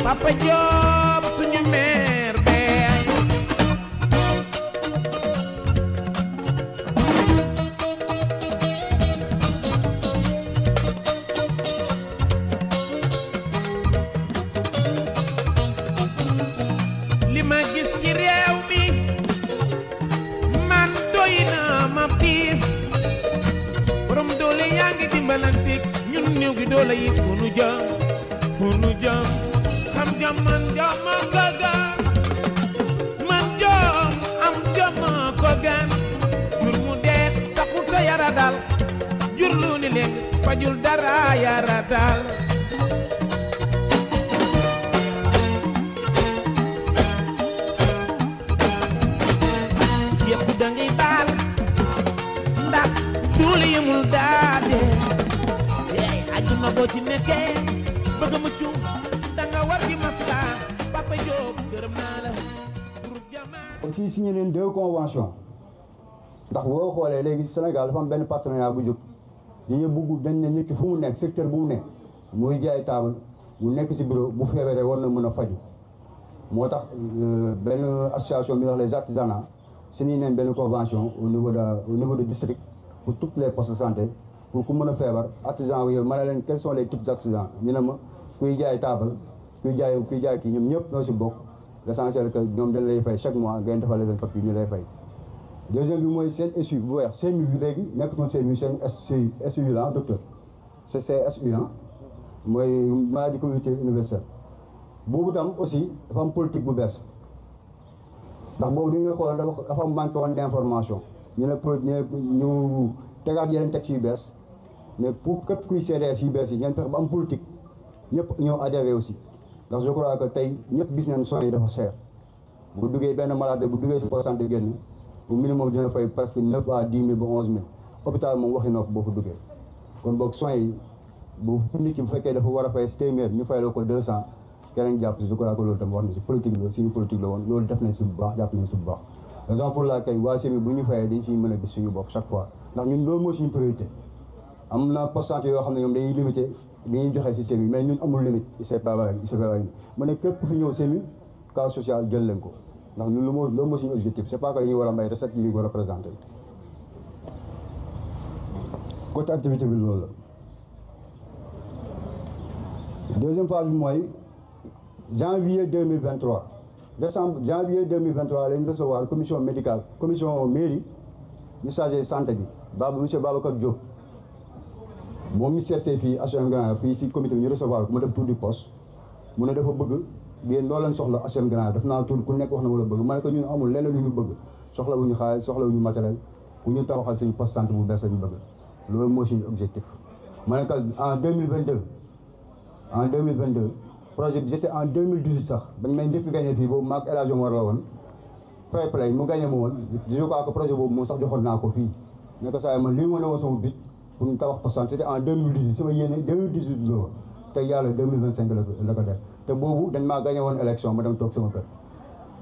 Papa Diop suñu meer bee li ma gis ci réew mi man doy na ma piis borom doole yaa ngi dimbalantik ñun néew gi doole yi fu nu jëm xam jom man jom ko gan man jom am jom ko gan jur mu dee taxut a yara dal jur lu ni leen fajul dara yara dal yëpp da ngay baal ndax duuli yemul daa dee ajuma boo ci nekkee bëgg mucc danga war di maska Papa Diop gërëm naa la groupe Jamaa aussi signé nañ 2 conventions ndax boo xoolee léegi Sénégal dafa am benn partenariat bu jóg ñu bëgg dañ ne nit ki fu mu nekk secteur bu mu nekk muy jaay table mu nekk ci bureau bu feebaree war na mën a faju moo tax benn association bi wax les artisanats signé nañ benn convention au niveau de district pour toutes les postes de santé pour ku mën a feebar artisan yooyu ma ne leen quels sont les types d'artisans ñu ne ma kuy jaay table kuy jaay kii ñoom ñëpp ñoo ci bokk l'essentiel que ñoom dañ lay fay chaque mois ngeen defal leen facture ñu lay fay. deuxième bi mooy seen SU bu weex CMU bi léegi nekkatul CMU seen SU la docteur c'est SU mooy maladie communautaire universelle boobu tam aussi dafa am politique bu bees ndax boobu dañuy xool dafa am manqué woon d'information ñu ñu tegaat yeneen textes yu bees mais pour képp kuy CDS yu bees yi ngeen fexe ba am politique ñëpp ñëw adhéré aussi ndax je crois que tey ñëpp gis nañ soins yi dafa cher bu duggee benn malade bu duggee si poste santé génn au minimum dina fay presque 9 à 10 000 ba 11 000 hôpital moom waxi na ko boo ko duggee kon boog soins yi bu nit ki bu fekkee dafa war a fay téeméer ñu fayloo ko 200 keneen jàpp si je crois que loolu tam wax na si politique la suñu politique la woon loolu def nañ si bu baax jàpp nañ si bu baax raison pour laquelle waa CMU bu ñu fayee dañ ciy mën a gis suñu bopp chaque fois ndax ñun loolu mooy suñu priorité am na poste santé yoo xam ne ñoom dañuy limité dañuy joxe si CMU mais ñun amul limite c'est pas vrai mu ne képp fi ñëw CMU cas social jël leen ko ndax ñun loolu mooy suñu objectif c'est pas que dañuy war a may recette yi ñu war a présenter côté activité bi loolu la deuxième phase bi mooy janvier 2023 janvier 2023 lañ recevoir commission médicale commission mairie ñu chargé santé bi monsieur Babacar Diop moom mi seetsee fii HLM Grand fii si comité bi ñu recevoir ko mu def tour du poste mu ne dafa bëgg yéen loolu lañ soxla HLM Grand def naa tour ku nekk wax na wala bëgg ma ne ko ñun amul leneen lu ñu bëgg soxla wu ñu xaalis soxla wu ñu matériel ku ñu tabaxal suñu poste santé bu bees la ñu bëgg loolu mooy suñu objectif ma ne ko en 2022 projet bi j'étais en 2018 sax bañ may njëkk gagné fii boobu maag El Hadj Omar la woon fair play mu gagné ma woon je crois que projet boobu moom sax joxoon naa ko fii ne ko saa man lii ma ne woon sama but pour ñu tabax poste santé c'était en 2018 sama yéene 2018 la woon te yàlla 2025 la ko def te boobu dañ maa gagné woon élection ma dem toog sama kër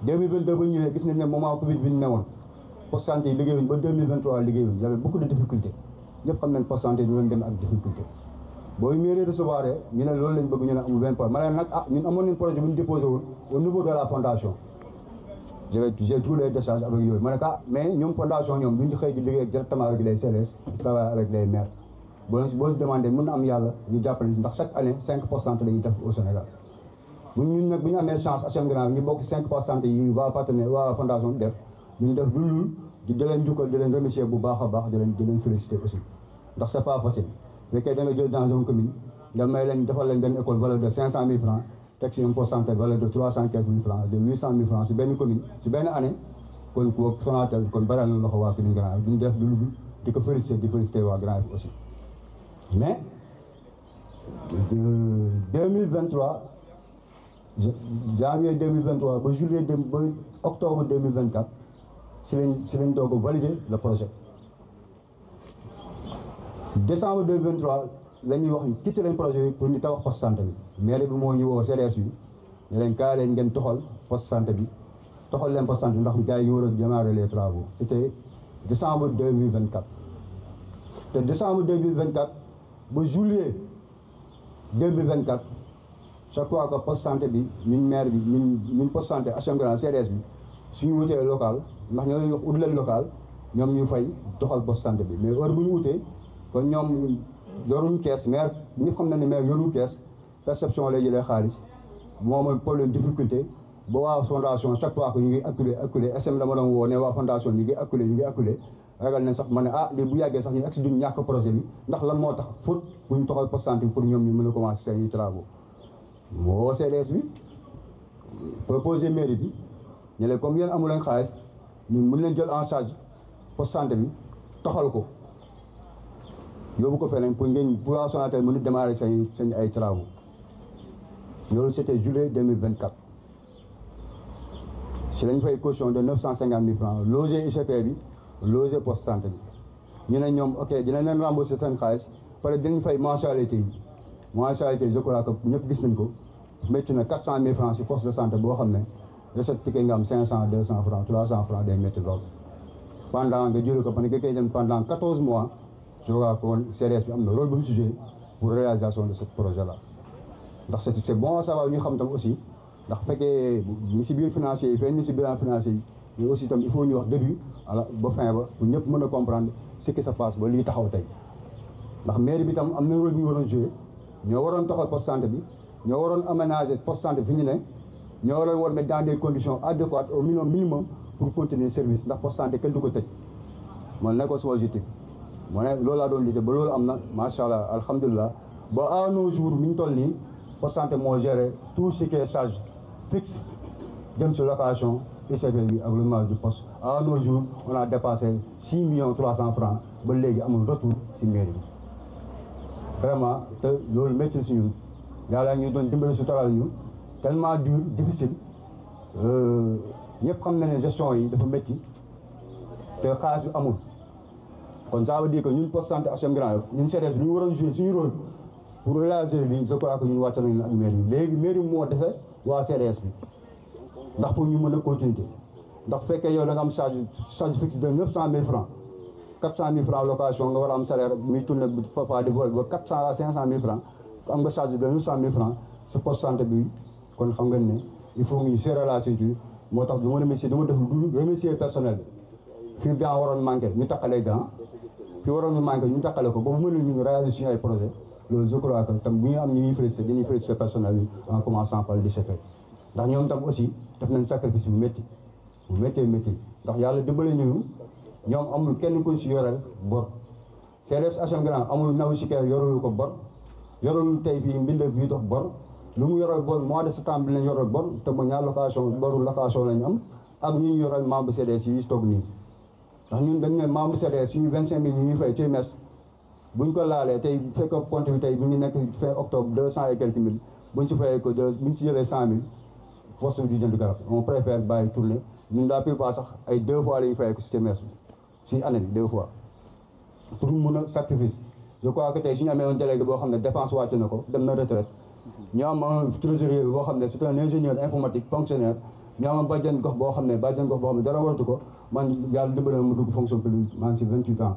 2022 ba ñëwee gis nañ ne moment Covid bi ñu ne woon poste santé yi liggéeyuñ ba 2023 liggéeyuñ y avait beaucoup de difficultés ñëpp xam nañ poste santé yi ñu dem ak difficulté booy mairie recevoir ñu ne loolu lañ bëgg ñu ne amul benn problème ma ne nag ñun amoon nañ projet bu ñu déposé woon au niveau de la fondation j'ai tous les décharges avec yooyu ma ne mais ñoom fondation ñoom duñu xëy di liggéey directement avec les CLS travailler avec les maires boo si demandé mën na am yàlla ñu jàppale ndax chaque année 5% lañuy def au Sénégal ñun nag bu ñu amee chance HLM Grand ñu bokk 5% yi waa partenaire waa fondation def ñu def lu di leen jukkal di leen remercier bu baax a baax di leen féliciter aussi ndax c'est pas facile fekkee da nga jël dans une commune nga may leen defal leen benn école valeur de 500 000 francs teg si un pourcentage valeur de 300 quelques mille francs de 800 000 francs si benn commune si benn année kon ku Sonatel kon baral na loxo waa commune Grand Yoff duñ def lu di ko féliciter waa Grand Yoff aussi mais 2023 janvier 2023 ba juillet ba octobre 2024 si lañ doog a valider le projet décembre 2023 la ñuy wax quitté leen projet bi pour ñu tabax poste santé bi maire bi moo ñu woo CDS bi ne leen kaay leen ngeen toxal poste santé bi toxal leen poste santé bi ndax gars yi ñu war a démarrer les travaux c'était décembre 2024 te décembre 2024 ba juillet 2024 chaque fois que poste santé bi ñun maire bi ñun poste santé HLM Grand CDS bi suñu wutee local ndax ñoo leen wax ut leen local ñoom ñu fay doxal poste santé bi mais heure bu ñu wutee kon ñoom yoruñu kees maire ñëpp xam na ne maire yoruñu kees perception lay jëlee xaalis moo mooy problème difficulté ba waa fondation chaque fois que ñu ngi acculé SM dama doon woo ne waa fondation ñu ngi acculé ragal nañ sax ma ne lii bu yàggee sax ñu agsi duñ ñàkk projet bi ndax lan moo tax faute bu ñu toxal poste santé bi pour ñoom ñu mën a commencer seen travaux moo CDS bi proposé mairie bi ñu ne comme yéen amu leen xaalis ñu mën leen jël en charge poste santé bi toxal ko yóbbu ko feneen pour ngeen pour waa Sonatel mën a démarrer seen ay travaux loolu c'était juillet 2024 si lañ fay caution de 950 000 francs loger ICP bi loger poste santé bi ñu ne ñoom ok dinañ leen rembourser seen xaalis pare dinañ fay mensualité yi je crois que ñëpp gis nañ ko métti na 400 000 francs si poste de santé boo xam ne recette ticket nga am 500 200 francs 300 francs day métti lool pendant nga jëlee ko parce que nga koy dem pendant 14 mois je crois que CDS bi am na rôle bu mu joué pour réalisation de ce projet là ndax c'est bon à savoir ñu xam tam aussi ndax fekkee ñu si biir financier yi feeñ ñu si bilan financier yi mais aussi tam il faut ñu wax début ba fin ba pour ñëpp mën a comprendre ce qui se passe ba lii taxaw tey ndax mairie bi tam am na rôle bu ñu waroon joué ñoo waroon taxal poste santé bi ñoo waroon aménager poste santé fi ñu ne ñoo waroon war mettre dans des conditions adéquates au minimum pour continuer service ndax poste santé kenn du ko tëj man nekkoon sama objectif moo ne loolu laa doon liggéey ba loolu am na macha allah alhamdulilah ba à nos jours mi ñu toll nii poste santé moo géré tout ce qui est charge fixe jëm si location ICP bi ak le marge du poste à nos jours on a dépassé 6 300 000 francs ba léegi amul retour si mairie bi vraiment te loolu métti si ñun yàlla ñu doon dimbali su taral ñu tellement dur difficile ñëpp xam na ne gestion yi dafa métti te xaalis bi amul kon ça veut dire que ñun poste santé HLM Grand Yoff ñun CDS ñu waroon jouer suñu rôle pour réaliser lii je crois que ñun wàcc nañu ak mairie bi léegi mairie moo dese waa CDS bi ndax pour ñu mën a continuer ndax fekkee yow da nga am charge fixe de 900 000 francs 400 000 francs location nga war a am salaire muy tourné papa di vol ba 400 à 500 000 francs am nga charge de 900 000 francs sa poste santé bi kon xam nga ne il faut ñu serrer la ceinture moo tax du ma remercier dama def lu remercier personnel bi fii gant waroon manqué ñu taqalee gant fii waroon ñu manqué ñu taqale ko ba mu mën ñu réaliser suñu ay projet loolu je crois que tam bu ñu am ñu ñuy félicité dañuy félicité personnel bi en commençant par l'ICP ndax ñoom tam aussi def nañ sacrifice bu métti ndax yàlla dimbale ñu ñoom amul kenn kuñ si yoreel bor CDS HLM Grand amul naw si kër yorelu ko bor yorelu tey fii mbindeef fii dox bor lu mu yoreel bor mois de septembre bi lañ yoreel bor te mo ñaar location boru location lañ am ak ñu ñu yoreel membre CDS yi toog nii ndax ñun dañ ne membre CDS suñu 25 000 ñu ñuy fay trimestre buñ ko laalee tey bu fekkee compte bi tey bu ñu nekk fin octobre 200 et quelques mille buñ ci fayee ko buñ ci jëlee 100 000 force bi di jënd garab on préfère bàyyi tourner ñun la plupart sax ay 2 fois la ñuy fayee ko si trimestre bi si année bi 2 fois pour mun a sacrifice je crois que tey suñu amee un délégué boo xam ne dépense wàcc na ko dem na retraite ñu am un trésorier boo xam ne c'est un ingénieur informatique fonctionnaire ñu am bàjjen gox boo xam ne dara waratu ko man yàlla dimbale na ma dugg fonction publique maa ngi ci 28 ans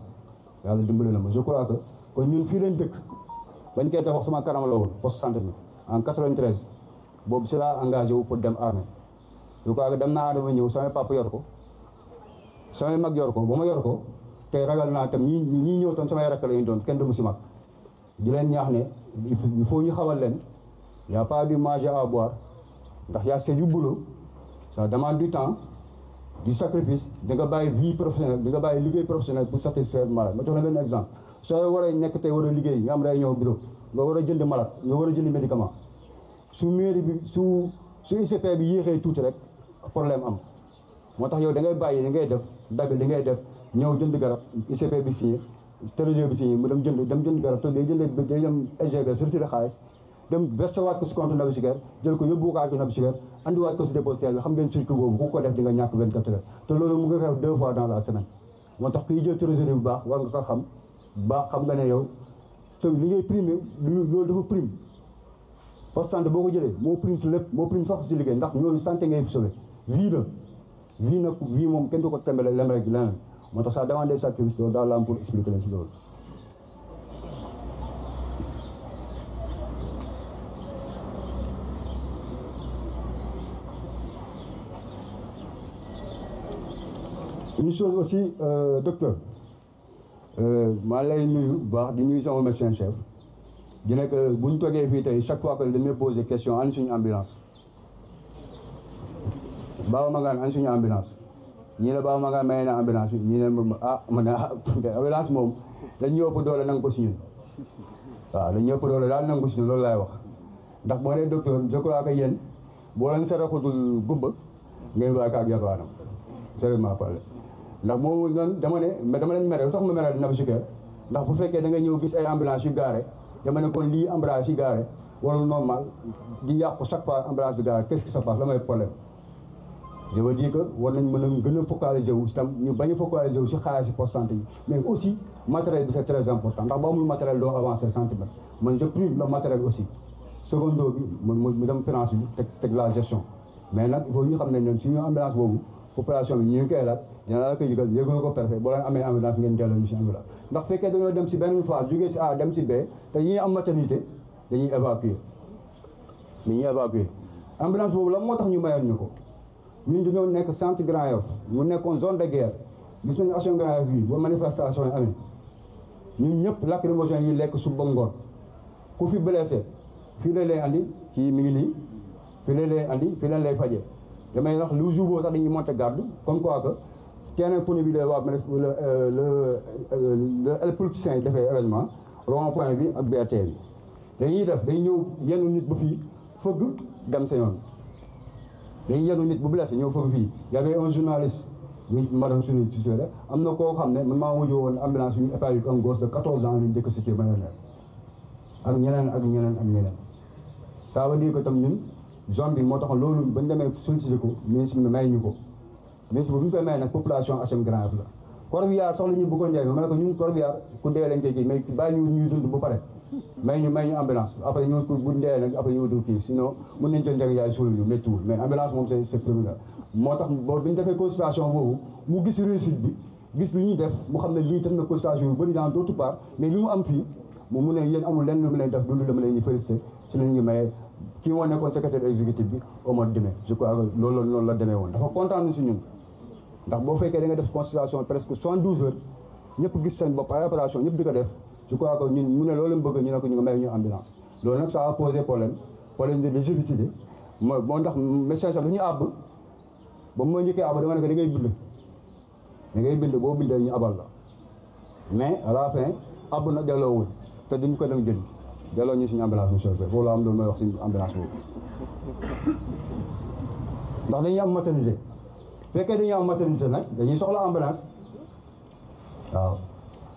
yàlla dimbale na ma je crois que kon ñun fii leen dëkk bañ koy tax wax sama kanam la woon poste santé bi en 93 boobu si laa engagé wu pour dem armée je crois que dem naa armée ñëw samay papa yor ko samay mag yor ko ba ma yor ko tey ragal naa tam ñii ñëw tam samay rakk la ñu doon kenn du mu si mag di leen ñaax ne il faut ñu xamal leen y a pas du manger à boire ndax yaa c'est du boulot ça demande du temps du sacrifice di nga bàyyi vie professionnelle di nga bàyyi liggéey professionnel pour satisfaire malade ma jox la benn exemple soo waree nekk tey war a liggéey nga am réunion bureau nga war a jënd malade nga war a jënd médicament su mairie bi su ICP bi yéexee tuuti rek problème am moo tax yow da ngay bàyyi li ngay def dabi li ngay def ñëw jënd garab ICP bi signé trésorier bi signé mu dem jënd garab te day dem SGBS retiré xaalis dem versewaat ko si compte Nabi Chikër jël ko yóbbuwaat ko Nabi Chikër andiwaat ko si dépositaire bi xam ngeen circuit boobu ku ko def di nga ñàkk 24 heures te loolu mu nga def 2 fois dans la semaine moo tax kuy jël trésorier bu baax war nga ko xam xam nga ne yow te li ngay primé loolu dafa prime poste santé boo ko jëlee moo prime si lépp moo prime sax si liggéey ndax ñooñu santé ngay sauvé vie moom kenn du ko tembale lem rek leneen moo tax ça demande des sacrifices loolu daal la am pour expliquer leen si loolu. une chose aussi docteur maa lay nuyu bu baax di nuyu sama médecin chef di nekk bu ñu toogee fii tey chaque fois que dañuy poser question an suñu ambulance Baba Magane an suñu ambulance ñii ne Baba Magane may na ambulance bi ñii ne man ambulance moom dañ ñëw ëpp doole nangu ko si ñun waaw dañ ñëw ëpp doole daal nangu ko si ñun loolu laay wax ndax moo ne docteur je crois que yéen boo leen saraxutul gumba ngeen waay kaak yalwaanam sérieusement parlé ndax moo noonu dama ne mais dama leen mere lu tax ma mere Naby Choucair ndax bu fekkee da nga ñëw gis ay ambulance yu gaare dama ne kon lii ambulance yi gaare warul normal di yàqu chaque fois ambulance bi gaare qu'est-ce qui se passe la may problème je veux dire que war nañ mën a gën a focaliser wu tam ñu bañ a focaliser wu si xaalis si poste santé yi mais aussi matériel bi c'est très important ndax ba amul matériel doo avancer centimètre man je prime le matériel aussi secondo bi mu dem finance bi teg la gestion mais nag il faut ñu xam ne ñoom suñu ambulance boobu population bi ñu ngi koy laaj dina la ko yëgal yëgal ko préfet boo leen amee ambulance ngeen delloo ñu si ambulance ndax fekkee dañoo dem si benn phase jógee si A dem si B te ñi am maternité dañuy évacuer ambulance boobu la moo tax ñu mayoon ñu ko ñun dañoo nekk centre Grand Yoff mu nekkoon zone de guerre gis nañu action Grand Yoff bii ba manifestation yi amee ñun ñëpp lacrymogène yi lekk suba ngoon ku fi blessé fii la lay andi kii mi ngi nii fii la lay andi fii la lay fajee damay wax lu jour boobu sax dañuy monter garde comme quoi que terrain pneu bi de waa le politicien yi defee événement rond-point bi ak BRT bi dañuy def day ñëw yenn nit ba fii fëgg dem sa yoon dañuy yenn nit bu blessé ñëw fëgg fii y avait un journaliste ñu madame Souni Touré am na koo xam ne man maa mujj woon ambulance bi ñu épargne un gosse de 14 ans ñu dëkk cité Millionnaire ak ñeneen ça veut dire que tam ñun zone bi moo tax loolu bañ demee sollicité ko ministre bi may ñu ko ministre bi bu ñu koy may nag population HLM Grand Yoff la Corbière soxla ñu bu ko njëriñ ma ne ko ñun Corbière ku dee lañ koy kii mais bàyyi ñu ñuy dund ba pare may ñu ambulance après ñu bu dee nag après ñu wutul kii sinon mën nañ jël njëg yaay suul ñu méttiwul mais ambulance moom c'est primordial moo tax boobu bi ñu defee consultation boobu mu gis réussite bi gis li ñuy def mu xam ne lii def na consultation yu bëri dans d'autres parts mais li mu am fii mu ne yéen amul lenn lu mu leen def dund dama leen ñu félicité si la ñu maye kii moo nekkoon secrétaire exécutif bi au mois de mai je crois que loolu la demee woon dafa kontaan si ñun ndax boo fekkee da nga def consultation presque 72 heures ñëpp gis seen bopp ay opération ñëpp di ko def je crois que ñun mu ne loolu bëgg ñu ne ko ñu nga may ñu ambulance loolu nag ça a posé problème de légitimité moo ndax médecin sax dañuy àbb ba mu ma njëkkee àbb dama ne ko da ngay bind boo bindee ñu abal la mais à la fin àbb na delloowul te duñ ko dem jël delloo ñu suñu ambulance monsieur le foofu la am loolu mooy wax suñu ambulance boobu ndax dañuy am maternité fekkee dañuy am maternité nag dañuy soxla ambulance waaw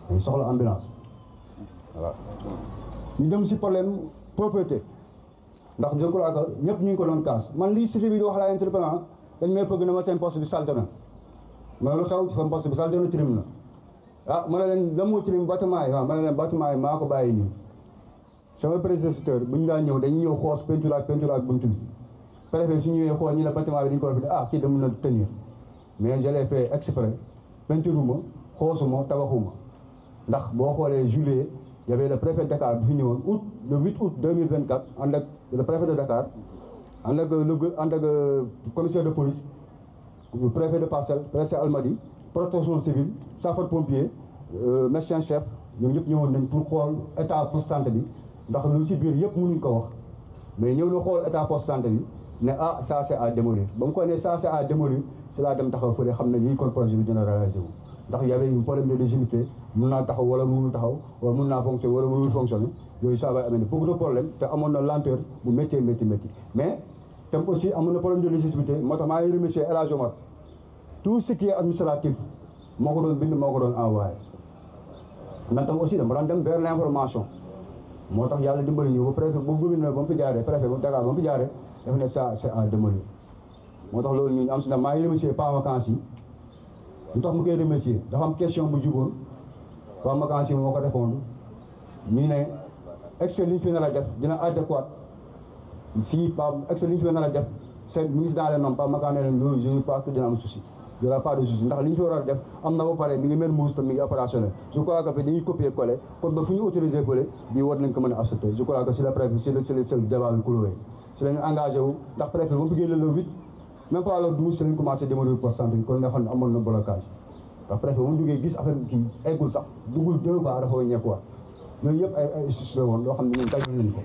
dañuy soxla ambulance waaw ñu dem si problème propreté ndax je crois que ñëpp ñu ngi ko doon kaas man lii cité bi di wax la interpellant dañ may pëgg na ma seen poste bi salte na ma ne lu xew seen poste bi salte na trim na ma ne leen la moo trim bâtiment yi waaw ma ne leen bâtiment yi maa ko bàyyi nii sama prédécesseur bu ñu daan ñëw dañuy ñëw xoos peinture buntu bi préfet su ñëwee xool ñi ne bâtiment bi dañu ko def kii da mën na tenir mais je l'ai fait exprès peinture ma xoosuma tabaxuma ndax boo xoolee juillet y avait le préfet de Dakar bu fi ñëwoon le 8 août 2024 ànd ak le préfet de Dakar ànd ak commissaire de police préfet de Parcelles préfet Almadies protection civile sapeur pompier médecin chef ñoom ñëpp ñëwoon nañ pour xool état poste santé bi ndax lu ci biir yëpp mënuñ ko wax mais ñëw na xool état poste santé bi ne ça c'est à démolir ba mu ko ne ça c'est à démolir si laa dem taxaw fële xam ne lii kon projet bi dina réalisé wu ndax y avait un problème de légitimité mun naa taxaw wala mënul taxaw wala mun naa fonctionner wala mënul fonctionner yooyu ça va amener beaucoup de problème te amoon na lenteur bu métti mais tam aussi amoon na problème de légitimité moo tax maa ngi remercier El Hadj Omar tout ce qui est administratif moo ko doon bind moo ko doon envoyé man tam aussi dama daan dem vers l'information moo tax yàlla dimbali ñu ba préfet bu gouverneur ba mu fi jaaree préfet ba Dakar ba mu fi jaaree dafa ne ça c'est à démolir moo tax loolu ñu am si nag maa ngi remercier pas vacances yi lu tax mu koy remercier dafa am question bu juboon pas vacances yi moo ko defoon ñu ne excès li ñu fi nar a def dina adéquat si pas excès li ñu fi nar a def c'est ministre dans les normes pas vacances ne leen loolu je pense que dina am souci il y aura pas de souci ndax li ñu fi war a def am na ba pare mi ngi mel muus te mi ngi opérationnel je crois que dañuy copier coller kon ba fu ñu autorisé coller bii war nañ ko mën a accepter je crois que si la préfet si le débat bi cloué si lañu engagé wu ndax préfet ba mu génne le 8 même pas le 12 si lañu commencé démolir poste santé kon nga xam ne amoon na blocage ndax préfet bu mu duggee gis affaire bi kii eggul sax duggul 2 fois dafa ñekkuwaat yooyu yëpp ay astuce la woon loo xam ne ñun dajul nañ ko.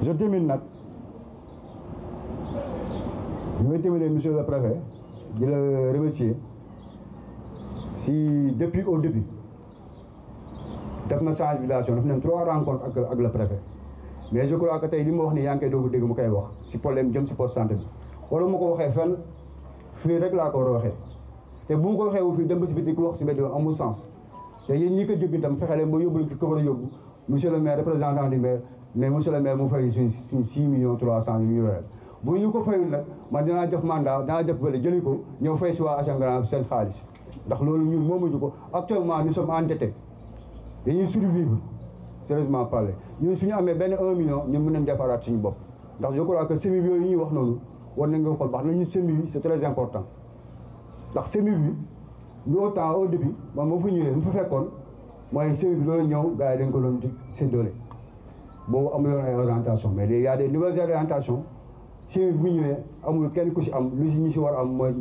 je termine nag je vais terminer monsieur le préfet di la remercier si depuis au début def na sensibilisation def nañ 3 rencontres ak le préfet mais je crois que tey li ma wax ni yaa ngi koy doog a dégg mu koy wax si problème jëm si poste santé bi wala ma ko waxee fenn fii rek laa ko war a waxee te bu ma ko waxee wu fii dem ba si biti ko wax si mbedd amul sens te yéen ñi ko jóg itam fexe leen ba yóbbu ki ko war a yóbbu monsieur le maire représentant du maire mais monsieur le maire mu fay suñ 6,3 millions yu ñu yoreel bu ñu ko fayul nag man dinaa def mandat dinaa def bële jëli ko ñëw fay si waa HLM seen xaalis ndax loolu ñun moomuñu ko actuellement nous sommes endettés dañuy survivre sérieusement parler ñun suñu amee benn 1 million ñun mën nañ defaraat suñu bopp ndax je crois que semis yooyu ñuy wax noonu war nañ nga xool baax na ñun semis yi c'est très important ndax semis bi lu autant au début man moo fa ñëwee mu fa fekkoon mooy semis bi loolu ñëw gars yi dañ ko doon séddale boobu amuloon ay orientation mais léegi y a des nouvelles orientations semis bu ñëwee amul kenn ku si am lu si ñu si war a am mooy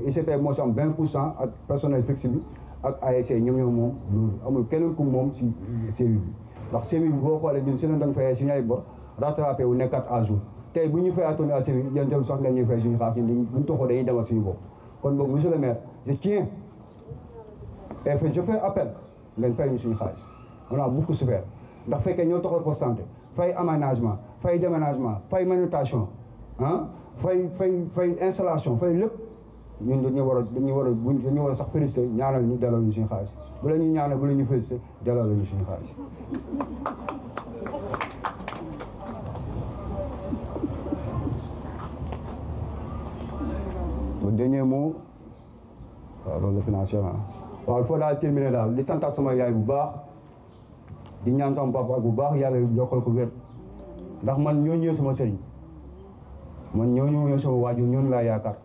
ICP moo si am 20% ak personnel fixe bi ak ASC ñoom moom loolu amul keneen ku moom si semis bi ndax semis bi boo xoolee ñun si leen doon fayee suñu ay bor rattrapé wu nekkat à jour tey bu ñu fayaatoon à semis yéen tam sax nga ñuy fay suñu xaalis ñun buñ toxoo dañuy demal suñu bopp kon boog monsieur le maire je tiens et je fais appel ngeen fay ñu suñu xaalis on a beaucoup souffert ndax fekkee ñoo taxawal poste santé fay aménagement fay déménagement fay manutention fay installation fay lépp ñun dañu war a sax félicité ñaanal ñu delloo ñu suñu xaalis bu la ñu ñaanal bu la ñu félicité delloo ñu suñu xaalis. le dernier mot waaw loolu la financier waaw il faut daal terminer daal di santaat sama yaay bu baax di ñaan sama papa bu baax yàlla yokkal ko wér ndax man ñoo ñëw sama sëriñ man ñooñu ñëw sama waajur ñooñu laa yaakaar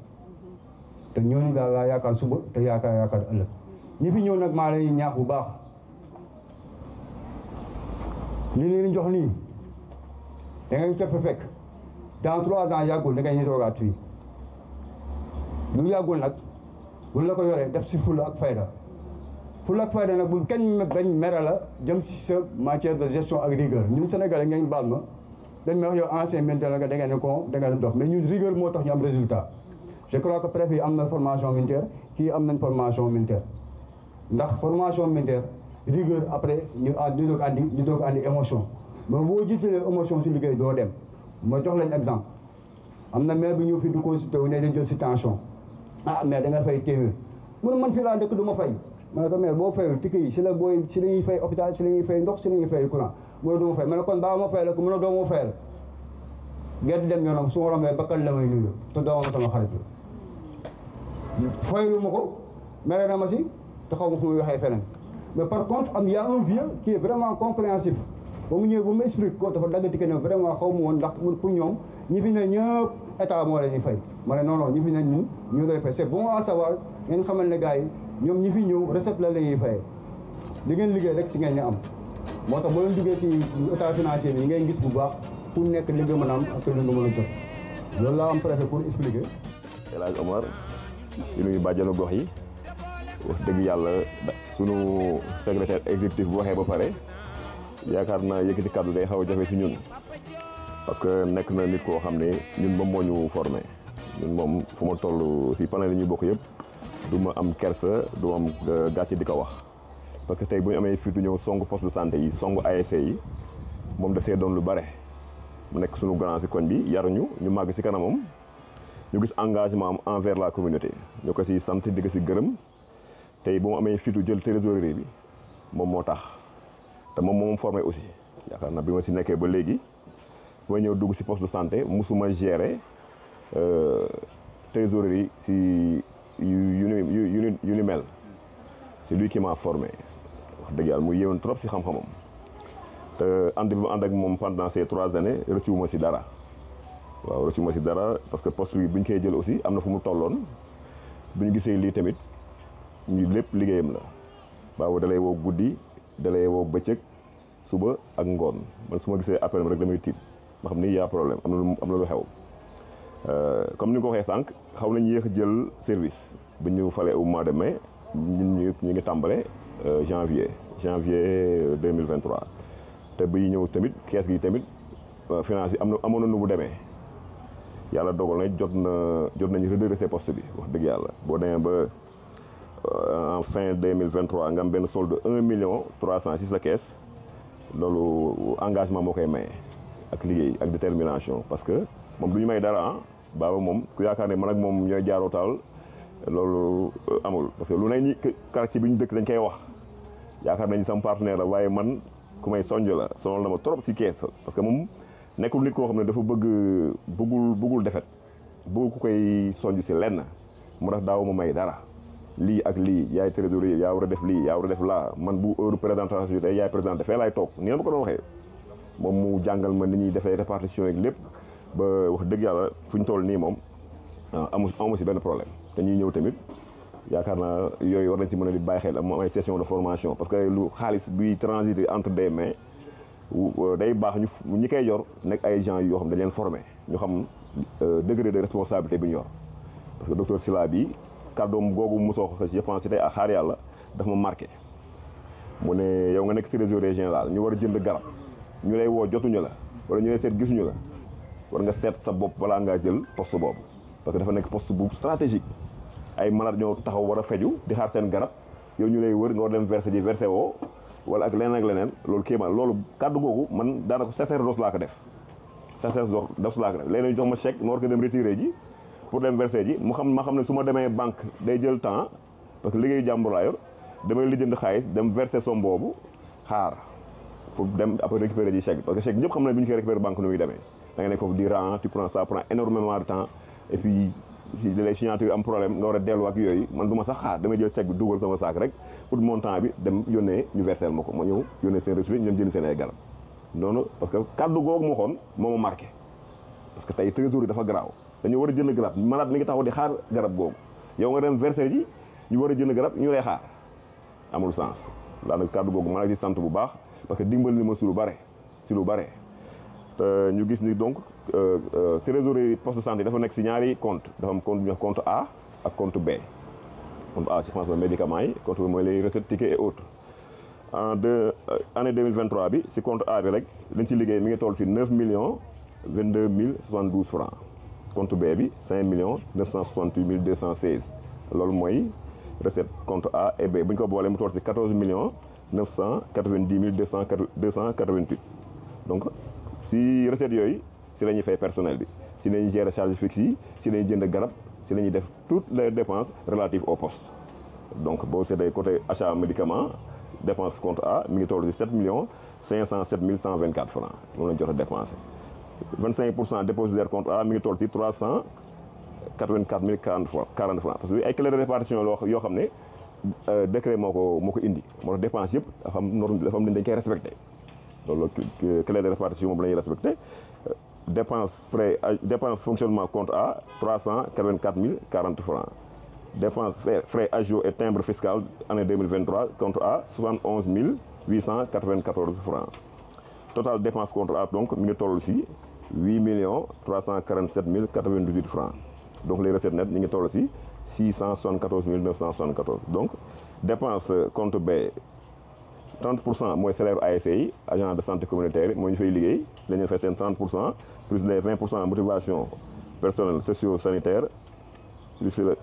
te ñooñu daal laa yaakaar suba te yaakaar ëllëg ñi fi ñëw nag maa leen ñaax bu baax li leen jox nii da ngeen ko fa fekk dans 3 ans yàggul da ngay ñu toogaat fii lu yàggul nag bu la ko yoree def si fulla ak fayda nag bu kenn bañ mere la jëm si sa matière de gestion ak rigueur ñun Sénégalais ngeen baal ma dañ may wax yow ancien militaire nga da ngeen ne ko da ngeen dox mais ñun rigueur moo tax ñu am résultat je crois que préfet yi am na formation militaire kii am nañ formation militaire ndax formation militaire rigueur après ñu doog andi émotion mais boo jiitalee émotion si liggéey doo dem ma jox leen exemple am na maire bi ñëw fii du consulté wu ne dañ jël si tension mais da nga fay téeméer mu ne man fii laa dëkk du ma fay ma ne ko maire boo fayul ticket yi si la ñuy fay hôpital si la ñuy fay ndox si la ñuy fay courant mu ne du ma fay ma ne kon baa ma fay la ko mu ne doo ma fayal gerte dem yoonam su ma rombee bakkal la may nuyu te doo ma sama xarit la faylu ma ko mere na ma si te xaw ma fu muy waxee feneen mais par contre y a un vieux qui est vraiment compréhensif ba mu ñëwee ba mu explique ko dafa dagg ticket ne vraiment xaw ma woon ndax pour ñoom ñi fi ne ñëpp état moo la ñuy fay ma ne non ñi fi ne ñun ñu lay fay c'est bon à savoir ngeen xamal ne gars yi ñoom ñi fi ñëw recette la ñuy fayee li ngeen liggéey rek si ngeen ñu am moo tax boo leen duggee si état financier bi ngeen gis bu baax pour nekk li nga mën a am ak li nga mën a jot loolu laa am préfet pour expliquer. El Hadj Omar di nuyu bàjjanu gox yi wax dëgg yàlla sunu secrétaire exécutif bu waxee ba pare yaakaar naa yëkkati kàddu day xaw a jafe si ñun parce que nekk na nit koo xam ne ñun moom moo ñu formé ñun moom fu ma toll si panel yi ñuy bokk yëpp du ma am kersa du ma am gàcce di ko wax parce que tey bu ñu amee fii du ñëw song poste de santé yi song ASC yi moom da see doon lu bare mu nekk sunu grand si koñ bi yaruñu ñu màgg si kanamam ñu gis engagement am envers la communauté ñu ko si sant di ko si gërëm tey bu mu amee fitu jël trésorerie bi moom moo tax te moom moo formé aussi yaakaar naa bi ma si nekkee ba léegi ba ñëw dugg si poste de santé musuma gérer trésorerie si yu ni mel c'est lui qui m'a formé wax dëgg yàlla mu yéewoon trop si xam-xamam te ànd bi ma ànd ak moom pendant ces 3 années rëccuwuma si dara waaw rëccuwuma si dara parce que poste bi bu ñu koy jël aussi am na fu mu tolloon bu ñu gisee lii tamit ñu lépp liggéeyam la waaw dalay woo guddi dalay woo bëccëg suba ak ngoon man su ma gisee appel rek damay tiit ma xam ni y a problème am na lu xew comme ni nga ko waxee sànq xaw nañu yéex a jël service bu ñu falee au mois de mai ñu ngi tàmbale janvier 2023 te buy ñëw tamit kees gi tamit finance yi amoon na nu bu demee yàlla dogal na jot nañu redresser poste bi wax dëgg yàlla boo demee ba en fin 2023 nga am benn solde 1,300,000 ci sa kees loolu engagement moo koy maye ak liggéey ak détermination parce que moom du ñu may dara baaba moom ku yaakaar ne man ak moom ñooy jaaroo taal loolu amul parce que lu ne ñi quartier bi ñu dëkk dañ koy wax yaakaar nañu sama partenaire la waaye man ku may sonj la sonal na ma trop ci kees parce que moom nekkul nit koo xam ne dafa bëggul defet bëgg ku koy sonj ci lenn mu tax daaw ma may dara lii ak lii yaay trésorier yaa war a def lii yaa war a def laa man bu heure présentation yi yaay présenté fee laay toog nii la ma ko doon waxee moom mu jàngal ma ni ñuy defee répartition yi lépp ba wax dëgg yàlla fu ñu toll nii moom amu ci benn problème te ñuy ñëw tamit yaakaar naa yooyu war nañ ci mën a di bàyyi xel am ay session de formation parce que lu xaalis buy transiter entre des mains day baax ñi koy yor nekk ay gens yoo xam dañ leen formé ñu xam degré de responsabilité bi ñu yor parce que docteur Sylla bi kàddoom googu mosoo ko je pense tey ak xaar yàlla daf ma marqué mu ne yow nga nekk trésorier général ñu war a jënd garab ñu lay woo jotuñu la wala ñu lay seet gisuñu la war nga seet sa bopp balaa ngaa jël poste boobu parce que dafa nekk poste bu stratégique ay malade ñoo taxaw war a feju di xaar seen garab yow ñu lay wër nga war dem versé ji versé woo wala ak leneen loolu kéemaan loolu kàddu googu man daanaka sacerdoce laa ko def sacerdoce laa ko def léeg-léeg ñu jox ma chèque ma war ko dem retiré ji pour dem versé ji ma xam ne su ma demee banque day jël temps parce que liggéeyu jàmbur laa yor damay lijjanti xaalis dem versé somme boobu xaar pour dem après récupérer ji chèque parce que chèque ñëpp xam ne bu ñu koy récupérer banque nu muy demee da nga nekk foofu di rang tu prends ça prend énormément de temps et puis les signatures am problème nga war a dellu ak yooyu man du ma sax xaar damay jël chèque bi dugal sama saak rek pour montant bi dem yónnee ñu versel ma ko ma ñëw yónnee seen reçu ñu dem jënd seen ay garab noonu parce que kaddu googu moo xoon moo ma marqué parce que tey trésor yi dafa garaaw dañu war a jënd garab malade mi ngi taxaw di xaar garab googu yow nga dem verser ji ñu war a jënd garab ñu lay xaar amul sens daanaka kaddu googu ma la ci sant bu baax parce que dimbali ni ma si lu bare te ñu gis ni donc trésorerie poste de santé dafa nekk si ñaari compte dafa am compte ñu wax compte A ak compte B compte A je pense mooy médicaments yi compte B mooy les recettes tickets et autres année 2023 bi si compte A bi rek liñ ci liggéey mi ngi toll si 9,022,072 francs compte B bi 5,968,216 loolu mooy recette compte A et B bu ñu ko boolee mu toll si 14,990,288 donc si recette yooyu si la ñuy fay personnel bi si la ñuy gérer charge fixe yi si la ñuy jënd garab si la ñuy def toutes les dépenses relatives au poste donc boo seetee côté achat médicament dépense compte A mi ngi toll si 7,507,124 francs moom la ñu jot a dépensé 25% dépositaire compte A mi ngi toll si 384,040 francs parce que ay clé de répartition yoo xam ne décret moo ko indi moo tax dépense yëpp dafa am norme dafa am dañ koy respecté loolu clé de répartition moom la ñuy respecté dépense fonctionnement compte A 384,040 francs dépense frais agios et timbre fiscal année 2023 compte A 71,894 francs total dépense compte A donc mi ngi toll si 8,347,098 francs donc les recettes nettes ñu ngi toll si 674,974 donc dépense compte B 30% mooy salaire ASC yi agent de santé communautaire moo ñu fay liggéey dañu fay seen 30% plus les 20% motivation personnel socio-sanitaire plus le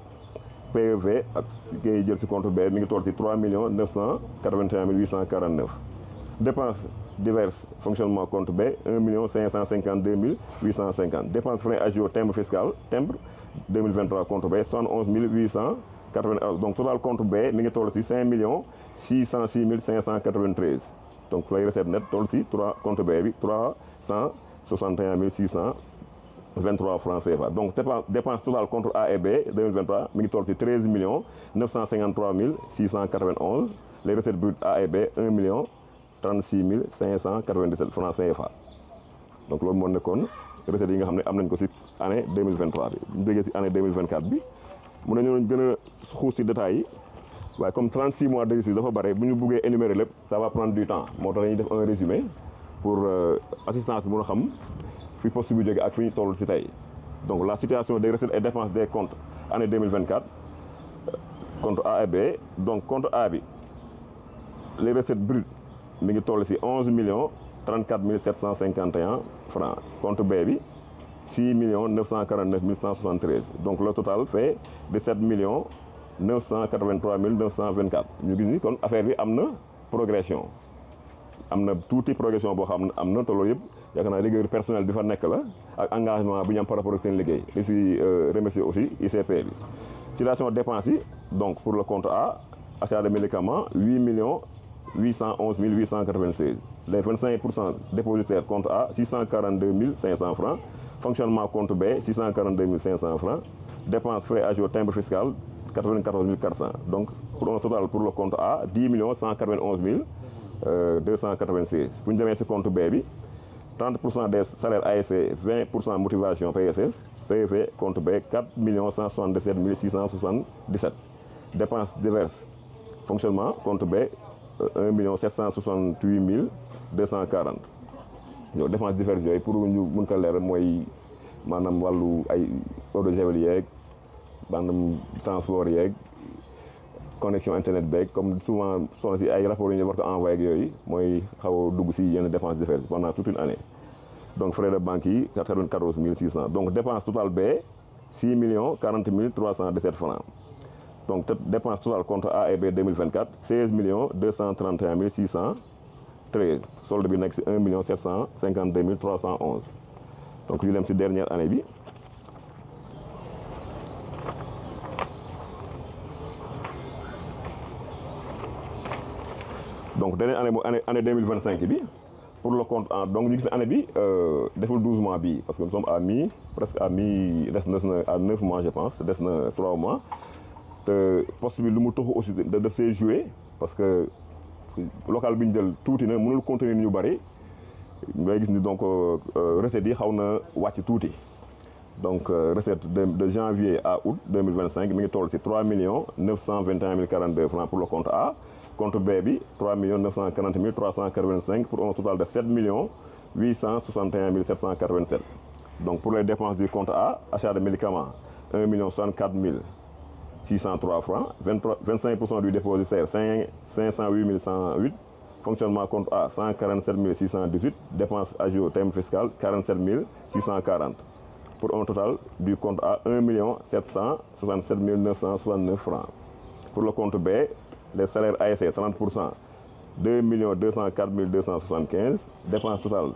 PEV ak si ngay jël si compte B mi ngi toll si 3,981,849 dépenses diverses fonctionnement compte B 1,552,850 dépenses frais agios timbre fiscal timbre 2023 compte B 71,891 donc total compte B mi ngi toll si 5,606,593 donc lay recette net toll si 3 compte B bi 361,623 francs CFA donc dépense totale compte A et B 2023 mi ngi toll si 13,953,691 les recettes brutes A et B 1,036,597 francs CFA donc loolu moo nekkoon recettes yi nga xam ne am nañ ko si année 2023 bi bu ñu déggee si année 2024 bi mun nañoo gën a xuus si détails yi waaye comme 36 mois d'exercice dafa bare bu ñu buggee énumérer lépp ça va prendre du temps moo tax dañuy def un résumé pour assistance bi mun a xam fi poste bi jóge ak fi ñu toll si tey Donc la situation des recettes et dépenses des comptes année 2024, compte A et B. Donc compte A bi les recettes brutes mi ngi toll ci 11 34 751 francs. Compte B bi 6 949 173. Donc le total fait 17 983 924. ñu gis ni kon affaire bi am na progression. am na tuuti progression boo xam ne am na te loolu yëpp yaakaar naa liggéey personnel bi fa nekk la ak engagement bi ñu am par rapport ak seen liggéey di si remercier aussi ICP bi. Situation dépenses yi donc pour le compte A achat de médicaments 8 811 896. Les 25% dépositaires compte A 642 500 francs. Fonctionnement compte B 642 500 francs. Dépenses frais ajout timbre fiscal 94 400. Donc pour un total pour le compte A 10 191 296. Pour ñu demee si compte B bi 30% des salaires ASC 20% motivation PSS. PV compte B 4 177 677. Dépenses diverses fonctionnement compte B 1 768 240. ñoo dépenses diverses yooyu pour ñu mën ko leeral mooy maanaam wàllu ay eau de javel yeeg maanaam transport yeeg connexion internet beeg comme souvent soxna si ay rapports yu ñu war ko envoyé ak yooyu mooy xaw a dugg si yenn dépenses diverses pendant toute une année. Donc frais de banque yi 94 600. Donc dépense totale B 6 40 317 francs. Donc dépense totale compte A et B 2024 16 231 613. Solde bi nekk si 1 752 311. Donc ñu dem si dernière année bi. Donc dernière année 2025 bi. Pour le compte A donc ñu gis année bi deful 12 mois bi parce que nous sommes presque à mi des na à 9 mois je pense des na 3 mois te poste bi lu mu taxu aussi daf see joué parce que local bi ñu jël tuuti na mënul contenir ñu bari ngay gis ni donc recettes yi xaw na wàcc tuuti donc recette de janvier à août 2025 mi ngi toll ci 3 921 042 francs pour le compte A. Compte B bi 3 940 385 pour un total de 7 861 787. Donc pour les dépenses du compte A, achat de médicaments 1 64 603 francs, 25% du dépositaire 508 108, fonctionnement compte A 147 618, dépenses ajout timbre fiscal 47 640. Pour un total du compte A 1 767 969 francs. Pour le compte B, les salaires ASC 30%, 2 204 275. Dépenses totales,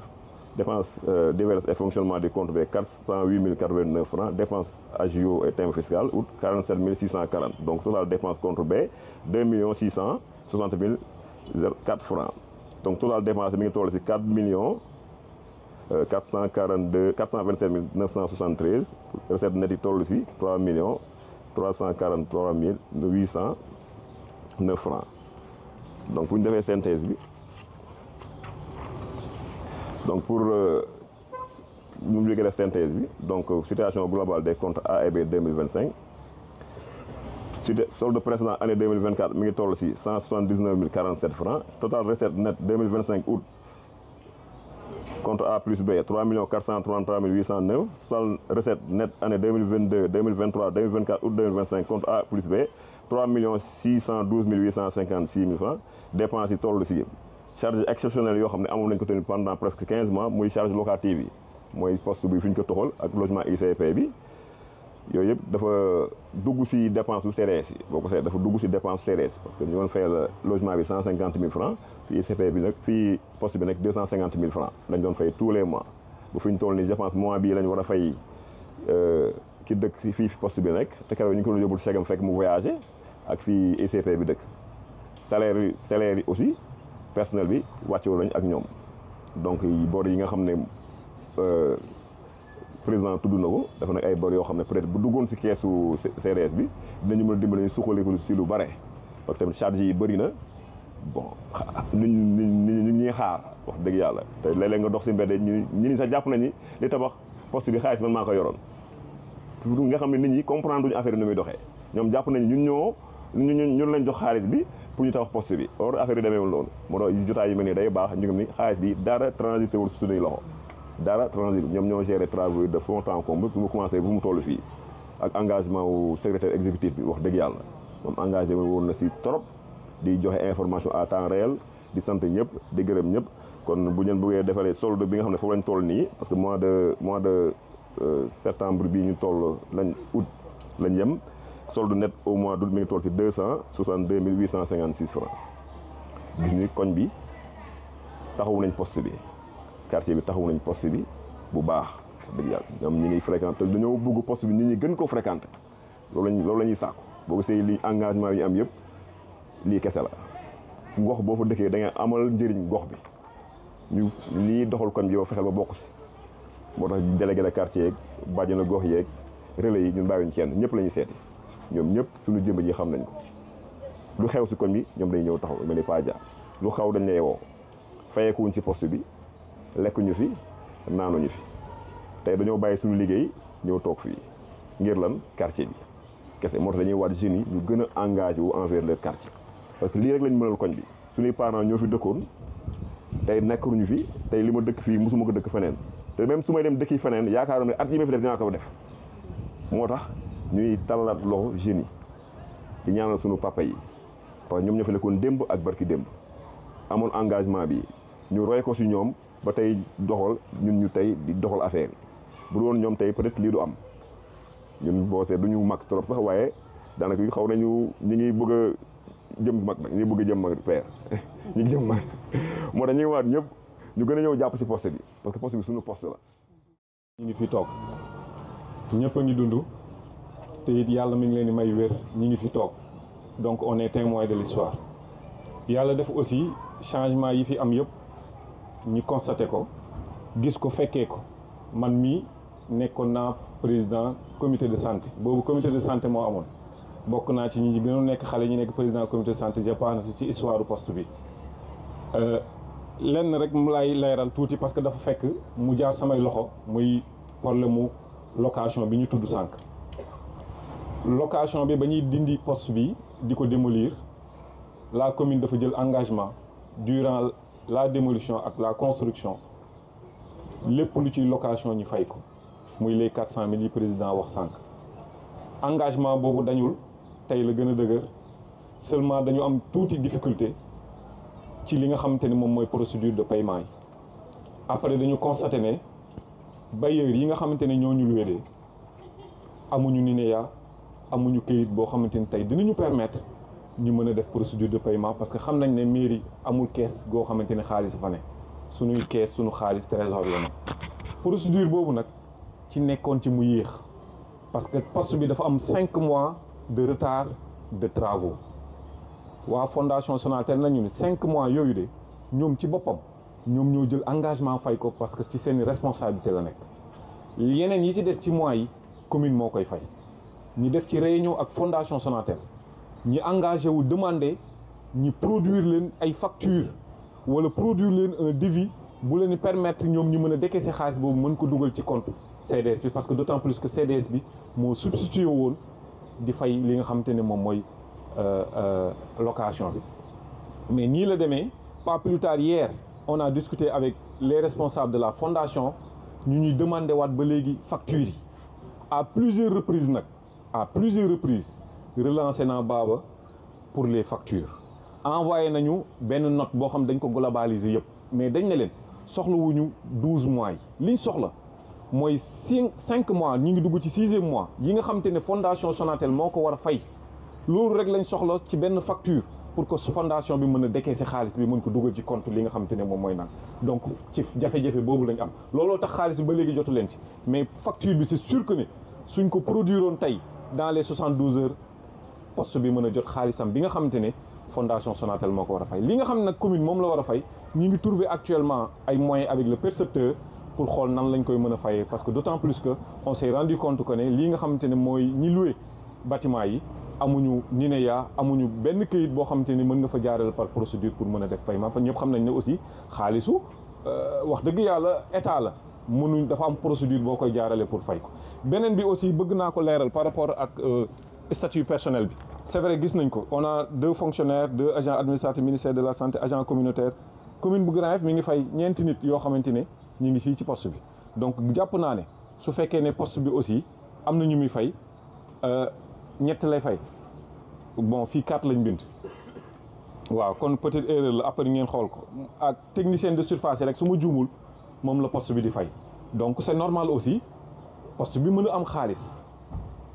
dépenses diverses et fonctionnement du compte B 408 089 francs. Dépenses agio et thème fiscal, 47 640. Donc total dépenses compte B 2 660 004 francs. Donc total dépenses c'est 4 427 973. Recette nette ici 3 343 809 francs. Donc pour une synthèse, donc pour nous la synthèse, donc situation globale des comptes A et B 2025. Solde précédent année 2024, il est aussi 179 047 francs. Total recette net 2025 août. Compte A plus B, 3 433 809. Total recette net année 2022, 2023, 2024, août 2025, compte A plus B, 3 612 856 000 francs. Dépenses aussi. Charge exceptionnelle pendant presque 15 mois, moi charge locative. Moi poste bi fiñ ko toxol ak logement ICP bi. Yoy yeb dafa dugg ci dépenses du CDS. Boko sé dafa dugg ci dépenses CDS parce que ñu fay le logement bi 150 000 francs, fi ICP bi nak fi poste bi nek 250 000 francs. Lañ doon fay tous les mois. Bu fiñ toll ni dépenses mois bi lañ wara fay ki dëkk ci fi poste bi nek té kéro ñu ko yobul chèque fekk mu voyager ak fi ICP bi dëkk. Salaire yi aussi personnel bi wàccewu lañ ak ñoom donc bor yi nga xam ne président tudd na ko dafa nag ay bor yoo xam ne peut-être bu duggoon si keesu CDS bi dinañu mën a dimbali ñu suqali ko si lu bare parce que tamit charge yi bëri na bon ñu ñuy xaar wax dëgg yàlla te léeg-léeg nga dox si mbedd ñi sax jàpp nañu li tabax poste bi xaalis man maa ko yoroon nga xam ne nit ñi comprendre duñu affaire yi ni muy doxee ñoom jàpp nañu ñun lañ jox xaalis bi pour ñu tabax poste bi or affaire yi demeewul noonu moo tax jotaay yu mel nii day baax ñu ngi ni xaalis bi dara transité wul suñuy loxo dara transit ñoom ñoo gérer travaux de fond en comble bu mu commencé bu mu toll fii ak engagement wu secrétaire exécutif bi wax dëgg yàlla moom engagé woon na si trop di joxe information à temps réel di sant ñëpp di gërëm ñëpp kon bu ñu bëggee defaree solde bi nga xam ne foofu lañ toll nii parce que mois de septembre bii ñu toll août lañ yem solde net au mois d'août mi ngi toll si 262 856 francs gis ni koñ bi taxawu nañ poste bi quartier bi taxawu nañ poste bi bu baax dëgg yàlla ñoom ñi ngi fréquenté dañoo bëgg poste bi nit ñi gën ko fréquenté loolu la ñuy sàkku boo gisee li engagement yi ñu am yëpp lii kese la gox boo fa dëkkee da ngay amal njëriñ gox bi ñu nii doxal koñ bi yow fexeel ba bokk si moo tax délégué de quartier yeeg bàjjenu gox yeeg relais yi ñun bàyyiwuñ kenn ñëpp la ñuy seeti ñoom ñëpp suñu jëmb ji xam nañ ko lu xew si koñ bi ñoom day ñëw taxaw mel ni Pa Dia lu xaw dañ lay woo fayeekuwuñ si poste bi lekkuñu fi naanuñu fi tey dañoo bàyyi suñu liggéey ñëw toog fii ngir lan quartier bi kese moo tax dañuy waat jeunes yi ñu gën a engagé wu envers leur quartier parce que lii rek lañ mënal koñ bi suñuy parents ñoo fi dëkkoon tey nekkuñu fi tey li ma dëkk fii mosuma ko dëkk feneen te même su may dem dëkki feneen yaakaaroon ne at yi ma fi def dinaa ko def moo tax ñuy tàllalaat loxo jeunes yi di ñaanal suñu papa yi parce que ñoom ñoo fi nekkoon démb ak barki démb amoon engagement bi ñu roy ko si ñoom ba tey doxal ñun ñu tey di doxal affaire yi bu doon ñoom tey peut-être lii du am ñun boo seet du ñu mag trop sax waaye daanaka xaw nañu ñi ngi bëgg a jëm mag nag ñi ngi bëgg a jëm mag père ñi ngi jëm mag moo tax ñu ngi waat ñëpp ñu gën a ñëw jàpp si poste bi parce que poste bi suñu poste la. ñu ngi fi toog ñëpp a ngi dund te it yàlla mi ngi leen di may wér ñi ngi fi toog donc on est témoin de l'histoire yàlla def aussi changement yi fi am yëpp ñi constaté ko gis ko fekkee ko man mii nekkoon naa président comité de santé boobu comité de santé moo amoon bokk naa ci ñi gënoon nekk xale ñi nekk président comité de santé je pense ci histoire du poste bi lenn rek mu lay leeral tuuti parce que dafa fekk mu jaar samay loxo muy problème mu location bi ñu tudd sànq location bi ba ñuy dindi poste bi di ko démolir la commune dafa jël engagement durant la démolition ak la construction lépp lu ci location ñu fay ko muy les 400 000 yi président wax sànq engagement boobu dañul tey la gën a dëgër seulement dañu am tuuti difficulté ci li nga xamante ne moom mooy procédure de paiement yi après dañu constaté ne bailleurs yi nga xamante ne ñoo ñu luwee amuñu NINEA amuñu këyit boo xamante ni tey dinañu permettre ñu mën a def procédure de paiement parce que xam nañ ne mairie amul kees goo xamante ne xaalis fa ne suñuy kees suñu xaalis trésor la ne procédure boobu nag ci nekkoon ci mu yéex parce que poste bi dafa am 5 mois de retard de travaux waa fondation Sonatel nañu ne 5 mois yooyu de ñoom ci boppam ñoom ñoo jël engagement fay ko parce que ci seen responsabilité la nekk yeneen yi ci des ci mois yi commune moo koy fay ñi def ci réunion ak fondation Sonatel ñi engagé wu demander ñi produire leen ay facture wala produire leen un devis bu leen permettre ñoom ñu mën a décaisser xaalis boobu mën ko dugal ci compte CDS bi parce que d'autant plus que CDS bi moo substitué woon di fay li nga xamante ne moom mooy location bi mais nii la demee pas plus tard hier on a discuté avec les responsables de la fondation ñu ñuy demandé waat ba léegi factures yi à plusieurs reprises nag à plusieurs reprises relancé naa Baba pour les factures envoyé nañu benn note boo xam dañ ko globaliser yëpp mais dañ ne leen soxlawuñu 12 mois yi liñ soxla mooy 5 mois ñi ngi dugg ci 6e mois yi nga xamante ne fondation Sonatel moo ko war a fay loolu rek lañ soxla ci benn facture pour que fondation bi mën a décaisser xaalis bi mën ko dugal ci compte li nga xamante ne moom mooy naan donc ci jafe-jafe boobu lañ am looloo tax xaalis bi ba léegi jotu leen ci mais facture bi c'est sûr que ne suñ ko produiroon tey dans les 72 heures poste bi mën a jot xaalisam bi nga xamante ne fondation Sonatel moo ko war a fay li nga xam ne nag commune moom la war a fay ñi ngi trouver actuellement ay moyens avec le percepteur pour xool nan lañ koy mën a fayee parce que d'autant plus que on s'est rendu compte que ne lii nga xamante ne mooy ñi loué bâtiment yi amuñu NINEA amuñu benn këyit boo xamante ni mën nga fa jaarale par procédure pour mën a def paiement parce que ñëpp xam nañ ne aussi xaalisu wax dëgg yàlla état la mënuñ dafa am procédure boo koy jaarale pour fay ko beneen bi aussi bëgg naa ko leeral par rapport ak statut personnel bi c'est vrai gis nañ ko on a 2 fonctionnaires 2 agents administratifs ministère de la santé agent communautaire commune bu Grand Yoff mi ngi fay ñeenti nit yoo xamante ne ñi ngi fii ci poste bi donc jàpp naa ne su fekkee ne poste bi aussi am na ñu muy fay ñett lay fay bon fii 4 lañ bind waaw kon peut-être erreur la après ngeen xool ko ak technicien de surface rek su ma juumul moom la poste bi di fay donc c'est normal aussi poste bi mën a am xaalis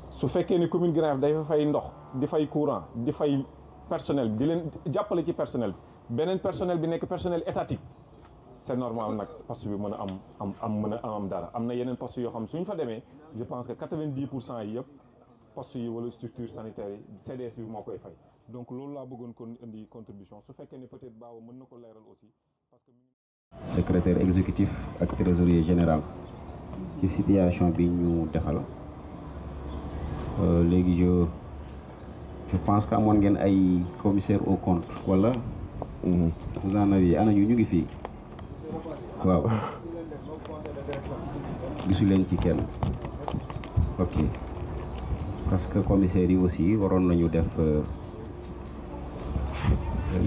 su fekkee ne commune Grand Yoff day fay ndox di fay courant di fay personnel bi di leen jàppale ci personnel bi beneen personnel bi nekk personnel étatique c'est normal nag poste bi mën a mën a am dara am na yeneen poste yoo xam suñ fa demee je pense que 90% yi yëpp poste yi wala structure sanitaire yi CDS bi moo koy fay donc loolu laa bëggoon kon indi contribution su fekkee ne peut-être Baba mën na ko leeral aussi parce que secrétaire exécutif ak trésorier général ci situation bi ñu defal léegi je pense que amoon ngeen ay commissaire au compte wala vous en avez ana ñu ngi fii waaw gisu leen ci kenn ok parce que commissaire yi aussi waroon nañu def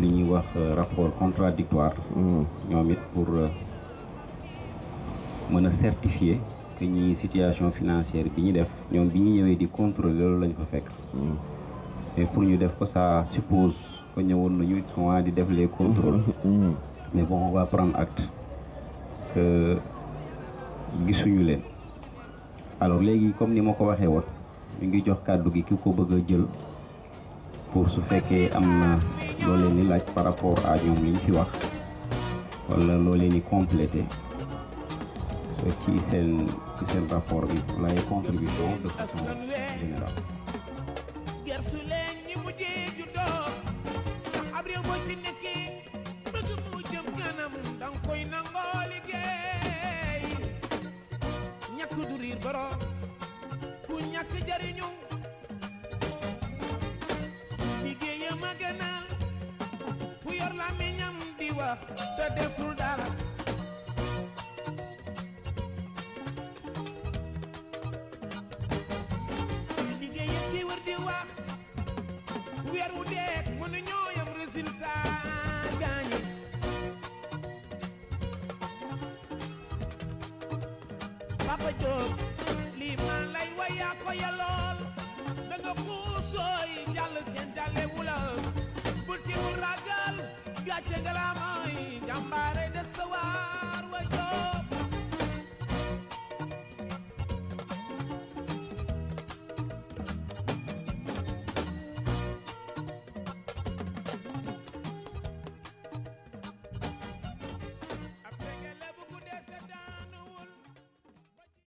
li ñuy wax rapport contradictoire ñoom it pour mën a certifier que ñi situation financière bi ñu def ñoom bi ñu ñëwee di contrôler loolu lañ fa fekk mais pour ñu def ko ça suppose que ñëwoon nañu souvent di def les contrôles mais bon on va prendre acte que gisuñu leen alors léegi comme ni ma ko waxee woon ñu ngi jox kàddu gi ki ko bëgg a jël pour su fekkee am na loo leen di laaj par rapport à ñoom liñ fi wax wala loo leen di complété ci seen rapport bi lay contribution de façon générale. gersu leen ñi mujjee juddoo ndax ab réew boo ci nekkee bëgg mu jëm kanam danga koy nangoo liggéey ñàkk du riir borom ku ñàkk jariñu liggéeyam a gënal ku yor làmmiñam di wax te deful dara liggéeyam ki wër di wax weer wu deek mënu ñoo yam résultat gaañi Papa Diop lii man lay wayaa ko ya lool da nga xuusooy jàll kenn jàlle wula bul ci mu ragal gàcce nga la